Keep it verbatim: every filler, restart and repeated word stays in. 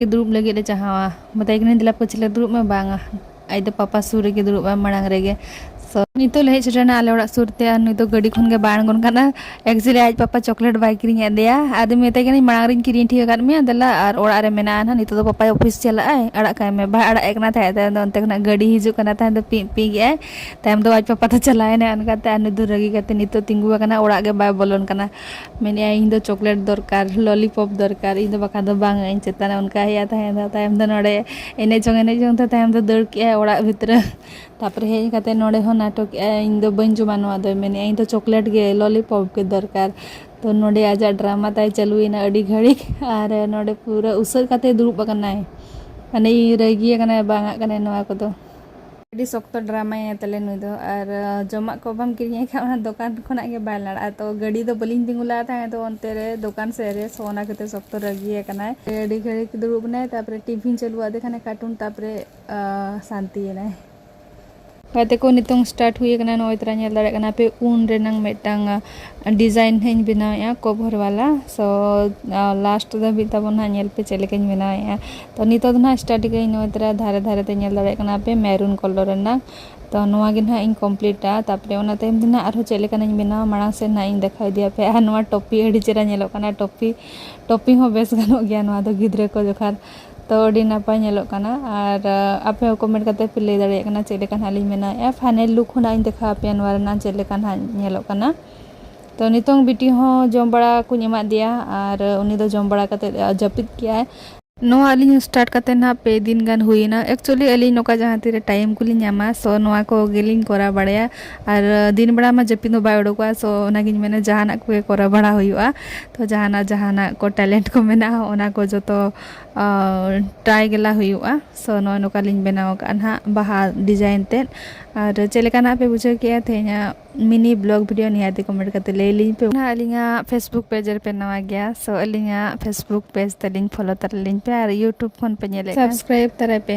ᱫᱩᱲᱩᱵ ᱞᱟᱹᱜᱤᱫ ᱞᱮ ᱪᱟᱦᱟᱣᱟ᱾ ᱢᱮᱛᱟᱭ ᱠᱟᱹᱱᱟᱹᱧ, "ᱫᱮᱞᱟ ᱯᱟᱹᱪᱷᱞᱟᱹ ᱫᱩᱲᱩᱵ ᱢᱮ", ᱵᱟᱝᱟ, ᱟᱡ ᱫᱚ ᱯᱟᱯᱟ ᱥᱩᱨ ᱨᱮᱜᱮ ᱫᱩᱲᱩᱵ ᱟᱭ ᱢᱟᱲᱟᱝ ᱨᱮᱜᱮ᱾ So ᱱᱤᱛᱚᱜ ᱞᱮ ᱦᱮᱡ ᱥᱮᱴᱮᱨᱱᱟ ᱟᱞᱮ ᱚᱲᱟᱜ ᱥᱩᱨ ᱛᱮ, ᱟᱨ ᱱᱩᱭ ᱫᱚ ᱜᱟᱹᱰᱤ ᱠᱷᱚᱱ ᱜᱮ ᱵᱟᱭ ᱟᱬᱜᱚᱱ ᱠᱟᱱᱟ᱾ Actually ᱟᱡ ᱯᱟᱯᱟ ᱪᱚᱠᱞᱮᱴ ᱵᱟᱭ ᱠᱤᱨᱤᱧ ᱟᱫᱮᱭᱟ, ᱟᱫᱚ ᱢᱮᱛᱟᱭ ᱠᱟᱹᱱᱟᱹᱧ, "ᱢᱟᱲᱟᱝ ᱨᱤᱧ ᱠᱤᱨᱤᱧ ᱴᱷᱤᱠ ᱟᱠᱟᱫ ᱢᱮᱭᱟ, ᱫᱮᱞᱟ, ᱟᱨ ᱚᱲᱟᱜ ᱨᱮ ᱢᱮᱱᱟᱜᱼᱟ ᱱᱟᱦᱟᱜ, ᱱᱤᱛᱚᱜ ᱫᱚ ᱯᱟᱯᱟᱭ ᱚᱯᱷᱤᱥ ᱪᱟᱞᱟᱜ ᱟᱭ, ᱟᱲᱟᱜ ᱠᱟᱭ ᱢᱮ", ᱵᱟᱭ ᱟᱲᱟᱜ ᱮ ᱠᱟᱱᱟ ᱛᱟᱦᱮᱸᱫ᱾ ᱛᱟᱭᱚᱢ ᱫᱚ ᱚᱱᱛᱮ ᱠᱷᱚᱱᱟᱜ ᱜᱟᱹᱰᱤ ᱦᱤᱡᱩᱜ ᱠᱟᱱᱟ ᱛᱟᱦᱮᱸᱫ, ᱫᱚ ᱯᱤ ᱯᱤ ᱜᱮ ᱟᱭ᱾ ᱛᱟᱭᱚᱢ ᱫᱚ ᱟᱡ ᱯᱟᱯᱟ ᱫᱚ ᱪᱟᱞᱟᱣ ᱮᱱᱟᱭ, ᱚᱱᱠᱟᱛᱮ ᱟᱨ ᱱᱩᱭ ᱫᱚ ᱨᱟᱹᱜᱤ ᱠᱟᱛᱮ ᱱᱤᱛᱚᱜ ᱛᱤᱸᱜᱩ ᱟᱠᱟᱱᱟ, ᱚᱲᱟᱜ ᱜᱮ ᱵᱟᱭ ᱵᱚᱞᱚᱱ ᱠᱟᱱᱟ᱾ ᱢᱮᱱᱮᱫᱼᱟᱭ, "ᱤᱧ ᱫᱚ ᱪᱚᱠᱞᱮᱴ ᱫᱚᱨᱠᱟᱨ, ᱞᱚᱞᱤᱯᱚᱯ ᱫᱚᱨᱠᱟᱨ, ᱤᱧ ᱫᱚ ᱵᱟᱠᱷᱟᱱ ᱫᱚ ᱵᱟᱝ ᱟᱹᱧ ᱪᱮᱛᱟᱱ", ᱚᱱᱠᱟ ᱦᱮᱡ ᱛᱟᱦᱮᱸ ᱫᱚ᱾ ᱛᱟᱭᱚᱢ ᱫᱚ ᱱᱚᱰᱮ ᱮᱱᱮᱡ ᱪᱚᱝ ᱮᱱᱮᱡ ᱪᱚᱝ ᱛᱮ ᱛᱟᱭᱚᱢ ᱫᱚ ᱫᱟᱹᱲ ᱠᱮᱜᱼᱟᱭ ᱚᱲᱟᱜ ᱵᱷᱤᱛᱨᱤ᱾ ᱛᱟᱯᱚᱨᱮ ᱦᱮᱡ ᱠᱟᱛᱮ ᱱᱚᱰᱮ ᱦᱚᱸ ᱱᱟᱴᱚᱠ ᱮᱜᱼᱟᱭ, "ᱤᱧ ᱫᱚ ᱵᱟᱹᱧ ᱡᱚᱢᱟ ᱱᱚᱣᱟ ᱫᱚ", ᱢᱮᱱᱮᱫᱼᱟᱭ, "ᱤᱧ ᱫᱚ ᱪᱚᱠᱞᱮᱴ ᱜᱮ, ᱞᱚᱞᱤᱯᱚᱯ ᱜᱮ ᱫᱚᱨᱠᱟᱨ᱾" ᱛᱚ ᱱᱚᱰᱮ ᱟᱡᱟᱜ ᱰᱨᱟᱢᱟ ᱛᱟᱭ ᱪᱟᱹᱞᱩᱭᱮᱱᱟ ᱟᱹᱰᱤ ᱜᱷᱟᱹᱲᱤᱡ, ᱟᱨ ᱱᱚᱰᱮ ᱯᱩᱨᱟᱹ ᱩᱥᱟᱹᱫ ᱠᱟᱛᱮ ᱫᱩᱲᱩᱵ ᱟᱠᱟᱱᱟᱭ, ᱢᱟᱱᱮ ᱨᱟᱹᱜᱤ ᱟᱠᱟᱱᱟᱭ, ᱵᱟᱝ ᱟᱜ ᱠᱟᱱᱟᱭ ᱱᱚᱣᱟ ᱠᱚᱫᱚ᱾ ᱟᱹᱰᱤ ᱥᱚᱠᱛᱚ ᱰᱨᱟᱢᱟᱭᱟ ᱛᱟᱞᱮ ᱱᱩᱭ ᱫᱚ, ᱟᱨ ᱡᱚᱢᱟᱜ ᱠᱚ ᱵᱟᱢ ᱠᱤᱨᱤᱧ ᱟᱭ ᱠᱷᱟᱱ ᱚᱱᱟ ᱫᱚᱠᱟᱱ ᱠᱷᱚᱱᱟᱜ ᱜᱮ ᱵᱟᱭ ᱞᱟᱲᱟᱜᱼᱟ᱾ ᱛᱚ ᱜᱟᱹᱰᱤ ᱫᱚ ᱵᱟᱹᱞᱤᱧ ᱛᱤᱸᱜᱩ ᱞᱟᱜᱼᱟ ᱛᱟᱦᱮᱸᱫ, ᱛᱚ ᱚᱱᱛᱮ ᱨᱮ ᱫᱚᱠᱟᱱ ᱥᱮᱫ ᱨᱮ, ᱥᱚ ᱚᱱᱟ ᱠᱷᱟᱹᱛᱤᱨ ᱥᱚᱠᱛᱚ ᱨᱟᱹᱜᱤ ᱟᱠᱟᱱᱟᱭ᱾ ᱟᱹᱰᱤ ᱜᱷᱟᱹᱲᱤᱡ ᱫᱩᱲᱩᱵ ᱮᱱᱟᱭ, ᱛᱟᱯᱚᱨᱮ ᱴᱤᱵᱷᱤᱧ ᱪᱟᱹᱞᱩᱣᱟᱫ ᱠᱷᱟᱱᱮ ᱠᱟᱨᱴᱩᱱ, ᱛᱟᱯᱚᱨᱮ ᱟᱸ, ᱥᱟᱱᱛᱤᱭᱮᱱᱟᱭ᱾ ᱜᱟᱛᱮ ᱠᱚ, ᱱᱤᱛᱚᱝ start ᱦᱩᱭ ᱟᱠᱟᱱᱟ᱾ ᱱᱚᱜᱼᱚᱭ ᱛᱚᱨᱟ ᱧᱮᱞ ᱫᱟᱲᱮᱭᱟᱜ ᱠᱟᱱᱟ ᱯᱮ, ᱩᱱ ᱨᱮᱱᱟᱝ ᱢᱤᱫᱴᱟᱝ, ᱟᱸ, design ᱦᱟᱸᱜ ᱤᱧ ᱵᱮᱱᱟᱣᱮᱫᱼᱟ, cover ᱣᱟᱞᱟ᱾ So, ᱟᱸ, last ᱫᱷᱟᱹᱵᱤᱡ ᱛᱟᱵᱚᱱ ᱦᱟᱸᱜ ᱧᱮᱞ ᱯᱮ ᱪᱮᱫ ᱞᱮᱠᱟᱧ ᱵᱮᱱᱟᱣᱮᱫᱼᱟ᱾ ᱛᱚ ᱱᱤᱛᱚᱜ ᱫᱚ ᱱᱟᱦᱟᱜ start ᱟᱹᱧ᱾ ᱱᱚᱜᱼᱚᱭ ᱛᱚᱨᱟ ᱫᱷᱟᱨᱮ ᱫᱷᱟᱨᱮ ᱛᱮ ᱧᱮᱞ ᱫᱟᱲᱮᱭᱟᱜ ᱠᱟᱱᱟ ᱯᱮ, maroon colour ᱨᱮᱱᱟᱜ᱾ ᱛᱚ ᱱᱚᱣᱟ ᱜᱮ ᱱᱟᱦᱟᱜ ᱤᱧ completeᱟ᱾ ᱛᱟᱯᱚᱨᱮ ᱚᱱᱟ ᱛᱟᱭᱚᱢ ᱫᱚ ᱱᱟᱦᱟᱜ ᱟᱨᱦᱚᱸ ᱪᱮᱫ ᱞᱮᱠᱟᱱᱟᱜ ᱤᱧ ᱵᱮᱱᱟᱣᱟ, ᱢᱟᱲᱟᱝ ᱥᱮᱫ ᱱᱟᱦᱟᱜ ᱤᱧ ᱫᱮᱠᱷᱟᱣ ᱤᱫᱤᱭᱟ ᱯᱮ᱾ ᱟᱨ ᱱᱚᱣᱟ ᱴᱚᱯᱤ ᱟᱹᱰᱤ ᱪᱮᱦᱨᱟ ᱧᱮᱞᱚᱜ ᱠᱟᱱᱟ᱾ ᱴᱚᱯᱤ, ᱴᱚᱯᱤ ᱦᱚᱸ ᱵᱮᱥ ᱜᱟᱱᱚᱜ ᱜᱮᱭᱟ ᱱᱚᱣᱟ ᱫᱚ ᱜᱤᱫᱽᱨᱟᱹ ᱠᱚ ᱡᱚᱠᱷᱟᱱ᱾ ᱛᱚ ᱟᱹᱰᱤ ᱱᱟᱯᱟᱭ ᱧᱮᱞᱚᱜ ᱠᱟᱱᱟ᱾ ᱟᱨ, ᱟᱸ, ᱟᱯᱮ ᱦᱚᱸ comment ᱠᱟᱛᱮ ᱯᱮ ᱞᱟᱹᱭ ᱫᱟᱲᱮᱭᱟᱜ ᱠᱟᱱᱟ ᱪᱮᱫ ᱞᱮᱠᱟ ᱱᱟᱦᱟᱜ ᱞᱤᱧ ᱵᱮᱱᱟᱣᱮᱫᱼᱟ᱾ Final look ᱦᱚᱸ ᱱᱟᱦᱟᱜ ᱤᱧ ᱫᱮᱠᱷᱟᱣ ᱟᱯᱮᱭᱟ ᱱᱚᱣᱟ ᱨᱮᱱᱟᱜ ᱪᱮᱫ ᱞᱮᱠᱟ ᱱᱟᱦᱟᱜ ᱧᱮᱞᱚᱜ ᱠᱟᱱᱟ᱾ ᱛᱚ ᱱᱤᱛᱚᱝ ᱵᱤᱴᱤ ᱦᱚᱸ ᱡᱚᱢ ᱵᱟᱲᱟ ᱠᱚᱧ ᱮᱢᱟᱫᱮᱭᱟ, ᱟᱨ ᱩᱱᱤ ᱫᱚ ᱡᱚᱢ ᱵᱟᱲᱟ ᱠᱟᱛᱮ, ᱟᱸ, ᱡᱟᱹᱯᱤᱫ ᱠᱮᱜᱼᱟᱭ᱾ ᱱᱚᱣᱟ ᱟᱹᱞᱤᱧ start ᱠᱟᱛᱮ ᱱᱟᱦᱟᱜ ᱯᱮ ᱫᱤᱱ ᱜᱟᱱ ᱦᱩᱭᱮᱱᱟ᱾ Actually ᱟᱹᱞᱤᱧ ᱱᱚᱝᱠᱟ ᱡᱟᱦᱟᱸ ᱛᱤᱨᱮ time ᱠᱚᱞᱤᱧ ᱧᱟᱢᱟ, so ᱱᱚᱣᱟ ᱠᱚ ᱜᱮᱞᱤᱧ ᱠᱚᱨᱟᱣ ᱵᱟᱲᱟᱭᱟ᱾ ᱟᱨ ᱫᱤᱱ ᱵᱮᱲᱟ ᱢᱟ ᱡᱟᱹᱯᱤᱫ ᱦᱚᱸ ᱵᱟᱭ ᱩᱰᱩᱠᱚᱜᱼᱟ, so ᱚᱱᱟᱜᱤᱧ ᱢᱮᱱᱟ ᱡᱟᱦᱟᱱᱟᱜ ᱠᱚᱜᱮ ᱠᱚᱨᱟᱣ ᱵᱟᱲᱟ ᱦᱩᱭᱩᱜᱼᱟ᱾ ᱛᱚ ᱡᱟᱦᱟᱱᱟᱜ, ᱡᱟᱦᱟᱱᱟᱜ ᱠᱚ talent ᱠᱚ ᱢᱮᱱᱟᱜᱼᱟ, ᱚᱱᱟ ᱠᱚ ᱡᱚᱛᱚ, ᱟᱸ, try ᱜᱮᱞᱟ ᱦᱩᱭᱩᱜᱼᱟ᱾ So ᱱᱚᱜᱼᱚᱭ ᱱᱚᱝᱠᱟ ᱞᱤᱧ ᱵᱮᱱᱟᱣ ᱟᱠᱟᱫᱼᱟ ᱱᱟᱦᱟᱜ ᱵᱟᱦᱟ design ᱛᱮᱫ᱾ ᱟᱨ ᱪᱮᱫ ᱞᱮᱠᱟᱱᱟᱜ ᱯᱮ ᱵᱩᱡᱷᱟᱹᱣ ᱠᱮᱜᱼᱟ ᱛᱮᱦᱮᱧᱟᱜ mini vlog video, ᱱᱤᱦᱟᱹᱛ ᱜᱮ comment ᱠᱟᱛᱮ ᱞᱟᱹᱭ ᱞᱤᱧ ᱯᱮ᱾ ᱱᱟᱦᱟᱜ ᱟᱹᱞᱤᱧᱟᱜ Facebook page ᱨᱮᱯᱮ ᱱᱟᱣᱟ ᱜᱮᱭᱟ, so ᱟᱹᱞᱤᱧᱟᱜ Facebook page ᱛᱟᱹᱞᱤᱧ follow ᱛᱟᱨᱟ ᱞᱤᱧ ᱯᱮ, ᱟᱨ YouTube ᱠᱷᱚᱱ ᱯᱮ ᱧᱮᱞᱮᱫ ᱠᱷᱟᱱ subscribe ᱛᱟᱨᱟᱭ ᱯᱮ᱾